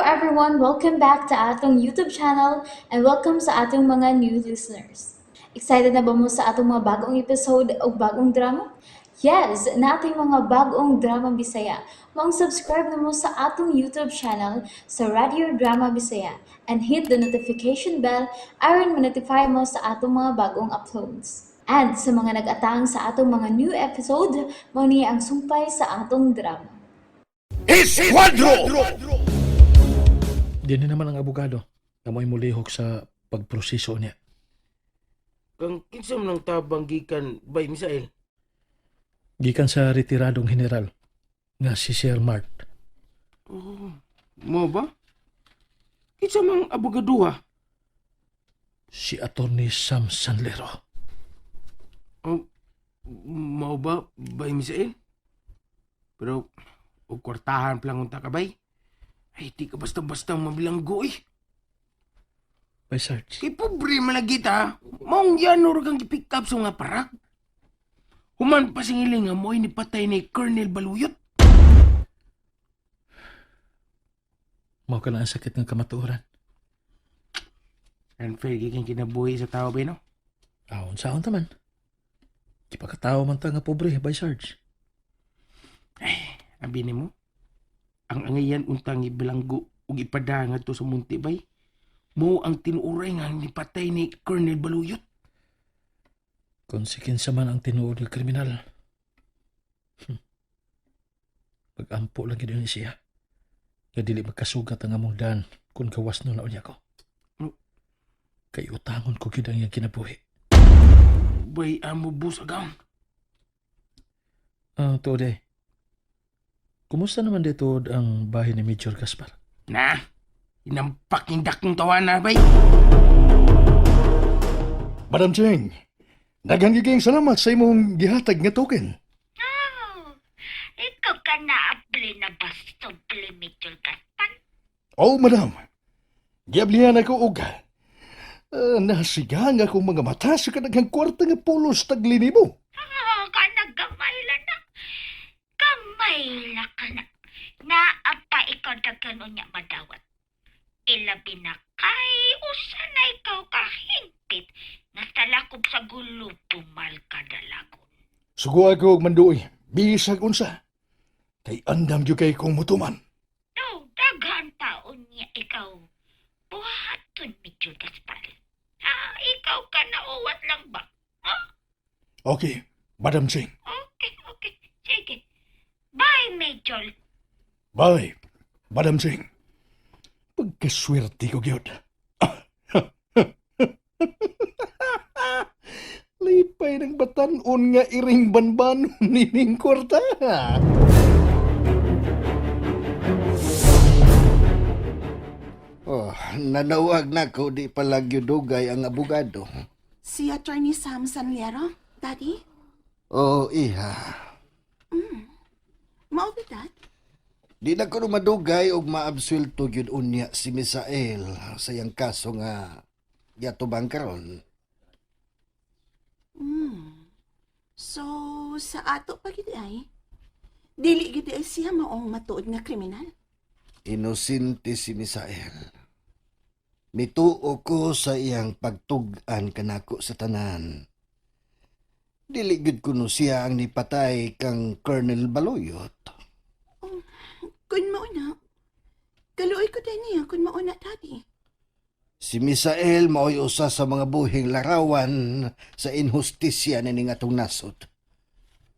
everyone! Welcome back to atong YouTube channel and welcome sa atong mga new listeners. Excited na ba mo sa atong mga bagong episode o bagong drama? Yes, naa tay mga bagong drama Bisaya. Maong subscribe na mo sa atong YouTube channel sa Radio Drama Bisaya and hit the notification bell aron ma-notify mo sa atong mga bagong uploads. And sa mga nag-atang sa atong mga new episode, mao ni ang sumpay sa atong drama. Esquadro! Di na naman ang abogado nga mo'y mulihok sa pagproseso niya. Kang kinsa man ang tabang gikan bay Misael? Gikan sa retiradong general nga si Sir Mart. Oh, mo ba? Kinsa mang abogaduha? Si Attorney Sam Sanlero. Oh, mao ba bay Misael? Pero og kwartahan pa lang unta ka bay. Ay, di ka basta-basta mabilanggo eh. Bay Sarge, Kay pobre malagi ta. Maong yan or kang gipick up sa mga parak. Human pa singiling nga mo'y nipatay ni Colonel Baluyot. mao ka na ang sakit ng kamatuoran. Unfair gikan kinabuhi sa tao bay no? Aon saon ta man. Gipakatawo man ta nga pobre, Bay Sarge. Abi nimo. Ang angayan untang ibilanggo ug ipada ngadto sa munti bay. Mo ang tinuoray nga nipatay ni Colonel Baluyot. Kung si kinsa man ang tinuod nga kriminal. Pag-ampo lang gid ni siya. Nga dili magkasugat ang among daan kung gawas no na unya ko. Kay utangon ko gid ang iyang kinabuhi. Bay amo bus agaw. Ah, tuod eh. Kumusta naman dito ang bahay ni Major Gaspar? Na, inampak yung dakong tawana bay. Madam Cheng, daghan gyud kayong salamat sa imong gihatag nga token. Oh, ikaw ka na abli na basto bli Mitchell Gaspan. Oh, madam. Giablihan ako og nasigang akong mga mata sa kadaghang kwarta nga pulos tagli nimo. Oh, ka na gamay la na. Gamay la ka na. Naapa ikaw daghan unya madawat. Ilabi na kay usa na ikaw kahingpit nga talakob sa gulo pumal kadalagon. Sugo ako og manduoy, bisag unsa. Kay andam gyud kay kong mutuman. No, daghan taon niya ikaw. Buhaton Mitchell Gaspar. Ha, ikaw ka na uwat lang ba? Ha? Okay, Madam Cheng. Okay. Sige. Bye, Major. Bye, Madam Cheng. Pagkaswerte ko gyud. Lipay ng batanon nga iring banban nining kwarta. Oh, nanawag na ko di palagyo dugay ang abogado. Si Attorney Sam Sanlero, Daddy? Oh, iha. Mao ba, Dad? Di na ko madugay og maabsuelto gyud unya si Misael sa iyang kaso nga giatubang karon. So, sa ato pa gid ay, dili gid ay siya maong matuod nga kriminal. Inosente si Misael. Mituo ko sa iyang pagtug-an kanako sa tanan. Dili gyud kuno siya ang nipatay kang Colonel Baluyot. Kun mao na, kaluoy ko din niya kun mao na, Daddy. Si Misael mao'y usa sa mga buhing larawan sa inhustisya nining atong nasod.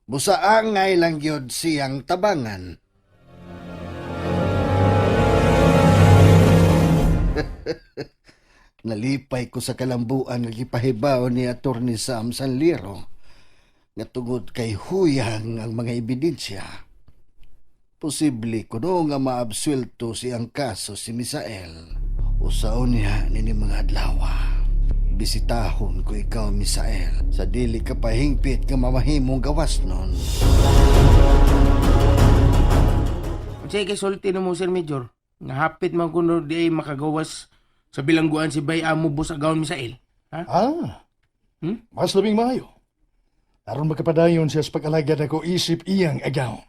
Busa angay lang gyud siyang tabangan. Nalipay ko sa kalambuan nga gipahibaw ni Attorney Sam Sanliro nga tungod kay huyang ang mga ebidensya. Posible kuno nga maabsuelto siyang kaso si Misael. Usaon niya nini mga adlaw. Bisitahon ko ikaw, Misael, sa dili ka pahingpit nga mamahimong gawas nun. Unsay kay sulti nimo Sir Major? Nga hapit man kuno di ay makagawas sa bilangguan si Bay Amo Bus Agaw Misael. Ha? Ah, Hmm? mas labing maayo. Aron makapadayon siya sa pag-alagad ako isip iyang agaw.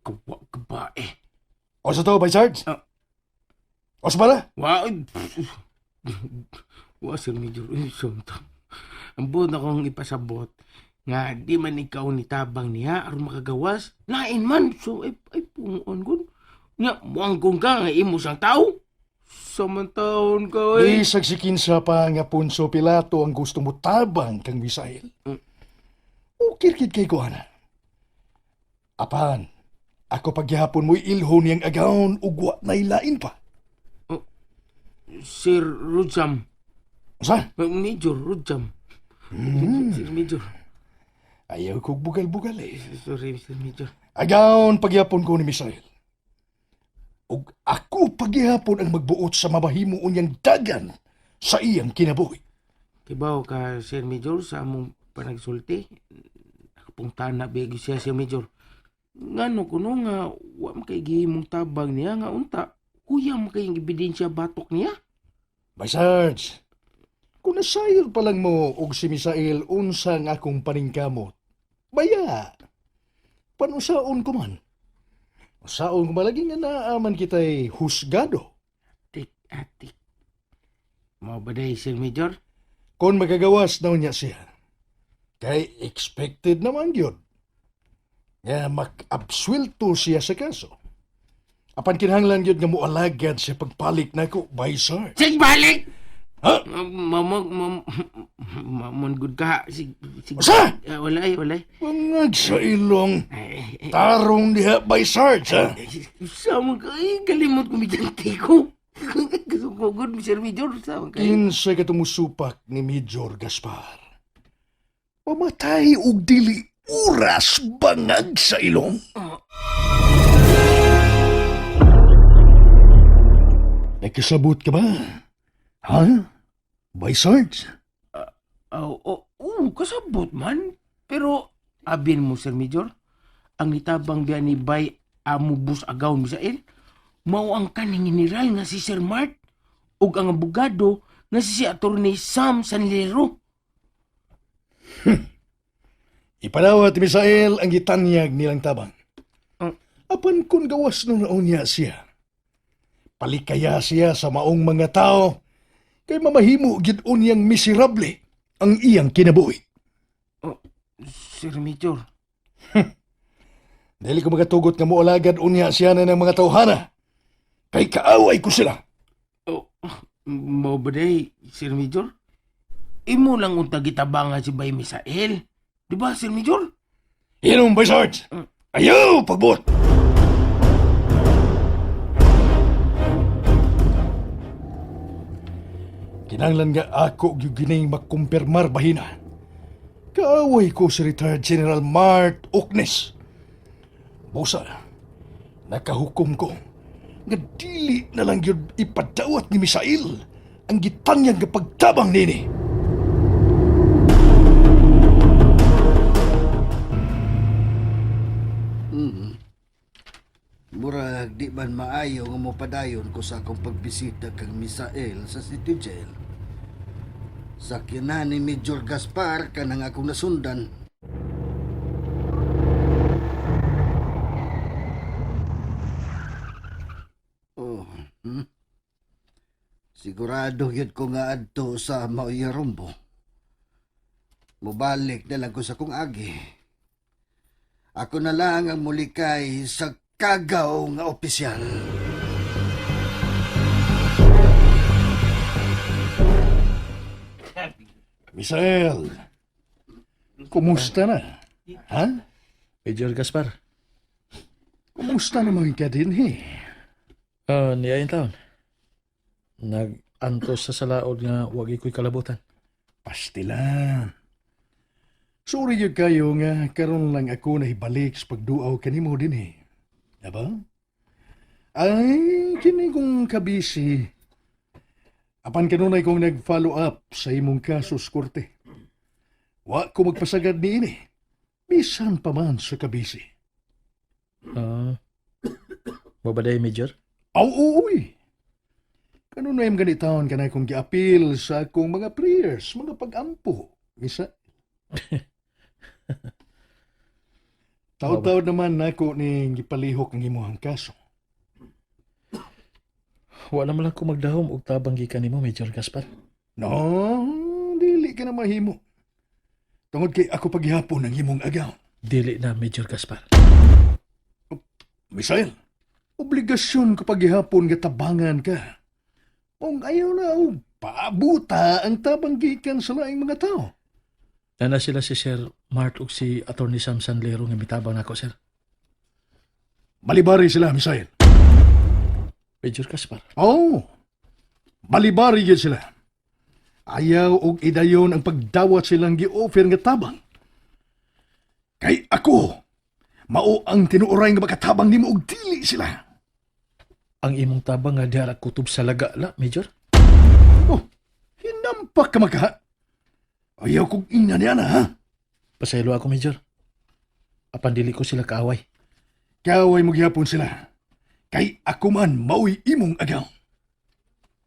Kawa ka ba eh. O sa to, Bay Sarge? Ah. Os bala? Wa, wa, Sir Major. Uy, sumto. Ang buot na kong ipasabot nga di man ikaw ni tabang niya aron makagawas. Lain man. So, ay pungon gun. Nga, muanggong ka nga imo sang tao. Samantaon ka, oy. Bisag si kinsa pa nga Ponso Pilato ang gusto mo tabang kang Misael. Ukir kid kay ko ana. Apan, ako pagyahapon mo'y ilho niyang agaon ug wa na'y lain pa. Sir Rujam. Unsa? Major Rujam. Sir Major. Ayaw kog bugal-bugal eh. Sorry, Sir Major. Agaon pagyapon ko ni Misael. Ug ako pagyapon ang magbuot sa mamahimo unyang dagan sa iyang kinabuhi. Kibaw ka, Sir Major, sa among panagsulti. Nakapungta na bigyo siya, Sir Major. Ngano kuno nga, wa man kay gihimong tabang niya nga unta. Kuya man kay ebidensya batok niya. Bay Sarge, kung nasayon pa lang mo og si Misael unsa ang akong paningkamot, baya, panusaon ko man. Usaon ko malagi nga naaman kita'y husgado. Tik, atik. Mao ba day, Sir Major? Kung magagawas na niya siya, kay expected naman yun. Nga mak-absuelto siya sa kaso. Apan kinahanglan yun nga moalagad sa pagpalik nako by Sarge. Sig balik! Ha? Mamag, mam, mamon good ka. Sig, sig. Usa? Ah, walay, walay. Bangag sa ilong. Ay, ay, Tarong diha by Sarge, ha? ay, sa mga ay, galimot ko midyante ko. Gusto ko good, Sir Major. Sa mga kayo. Kinsa ka tumusupak ni Major Gaspar. Pamatay og dili oras bangag sa ilong. Nagkasabot ka ba? Ha? By Sarge? Oh, oh, oh, kasabot man. Pero, abin mo, Sir Major, ang nitabang biya ni Bay Amubus Agaw Misael, mao ang kaning general nga si Sir Mart ug ang abogado nga si Attorney Sam Sanlero. Ipanawat ni Misael ang gitanyag nilang tabang. Ang- Apan kung gawas nung naunya siya, palikaya siya sa maong mga tao, kay mamahimo gid unyang miserable ang iyang kinabuhi. Oh, Sir Major, Dili ko magatugot nga moalagad unya siya na ng mga tawhana. Kay kaaway ko sila. oh, mao ba day, Sir Major? Imo lang unta gitabangan si Bay Misael. Di ba, Sir Major? Inom ba, Sarge? Ayaw, pagbuot! Kinanglan nga ako gyud gining makumpirmar bahina. Kaaway ko si retired General Mart Oknes. Busa, nakahukom ko nga dili na lang gyud ipadawat ni Misael ang gitanyag nga pagtabang nini. Murag di man maayo nga mopadayon ko sa akong pagbisita kang Misael sa City Jail. Sakyanan ni Major Gaspar kanang akong nasundan. Oh? Sigurado gyud ko nga adto sa Mauyarumbo. Mubalik na lang ko sa kong agi. Ako na lang ang mulikay sa kagaw nga opisyal. Misael, kumusta na? Ha? Major Gaspar. Kumusta naman ka din, he? Ah, niya taon. Nag-antos sa salaod nga wag iko'y kalabutan. Pastilan. Sorry yun kayo nga karon lang ako nahibalik sa pagduaw kanimo din eh. Aba? Ay, kini kong kabisi. Apan kanunay kong nag-follow up sa imong kaso sa korte. Wa ko magpasagad ni ini. Bisan pa man sa kabisi. Ah. Mo ba day, Major? Aw, uy! Kanunay ang ganitaon kanay kong giapil sa akong mga prayers, mga pagampo. Misa. Taod-taod naman nako ning gipalihok ang imuhang kaso. Wala man lang ko magdahom og tabang gikan nimo, Major Gaspar. No, dili ka na mahimo. Tungod kay ako paghihapon ang imong agaw. Dili na, Major Gaspar. Misael, obligasyon ko paghihapon nga tabangan ka. Kung ayaw na, oh, paabuta ang tabang gikan sa laing mga tao. Nana sila si Sir Mart ug si Attorney Sam Sanlero nga mitabang nako, sir. Balibari sila, Misael. Major Gaspar. Oo. Oh, balibari gyud sila. Ayaw og idayon ang pagdawat silang gi-offer nga tabang. Kay ako, mao ang tinuoray nga makatabang nimo og dili sila. Ang imong tabang nga diha ra kutob sa laga la, Major. Oh, hinampak ka maka. Ayaw kong ina niya na, ha? Pasaylo ako, Major. Apan dili ko sila kaaway. Kaway mo gihapon sila. Kay ako man mao'y imong agaw.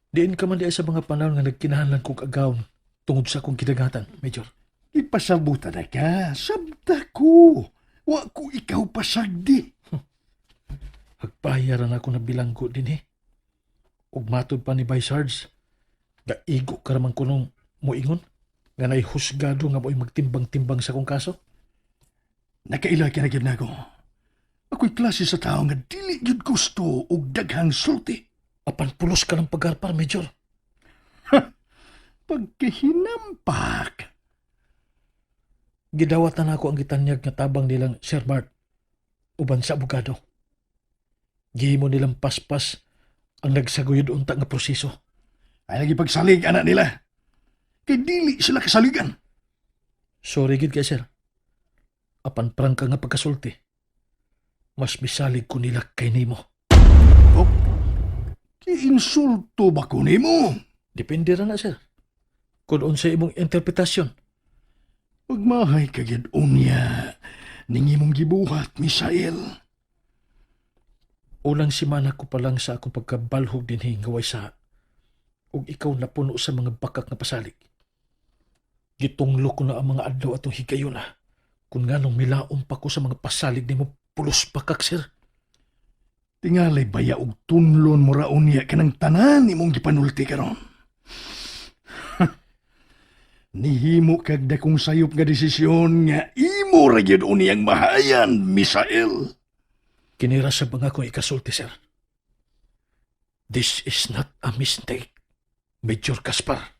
Diin ka man diay sa mga panahon nga nagkinahanglan kog agawon tungod sa akong kidagatan, Major. Ipasabutan na ka, sabta ko. Wa ko ikaw pasagdi. Hagbayaran ako na bilanggo din eh. Ug matod pa ni Bay Sarge, gaigo ka raman kunong moingon nga naihusgado nga mo'y magtimbang-timbang sa akong kaso. Nakaila ka na gyud nako. Ako'y klase sa tao nga dili gyud gusto og daghang sulti. Apan pulos ka ng paggarpar, Major. Pagkahinampak. Gidawat na nako ang gitanyag nga tabang nilang Sir Bart uban sa abogado. Gihimo nilang paspas ang nagsaguyod unta nga proseso. Ay lagi pagsalig anak nila. Kay dili sila kasaligan. Sorry gid kay sir. Apan prangka nga pagkasulti. Mas misalig ko nila kay nimo. Oh, kiinsulto ba ko nimo? Depende ra na sir. Kung unsa imong interpretasyon. Pagmahay ka gyud unya ning imong gibuhat, Misael. Ulang simana ko pa lang sa akong pagkabalhog dinhi nga way sa ug ikaw napuno sa mga bakak nga pasalig. Gitunglo ko na ang mga adlaw atong higayuna. Kung nganong milaom pa ko sa mga pasalig nimo pulos bakak sir. Tingalay baya og tunlon mo ra unya kanang tanan imong gipanulti karon. Nihimo kag dakong sayop nga desisyon nga imo ra gyud unyang mahayan, Misael. Kinira sa mga akong ikasulti sir. This is not a mistake, Major Gaspar.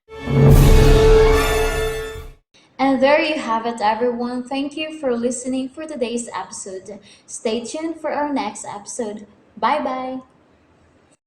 And there you have it, everyone. Thank you for listening for today's episode. Stay tuned for our next episode. Bye bye.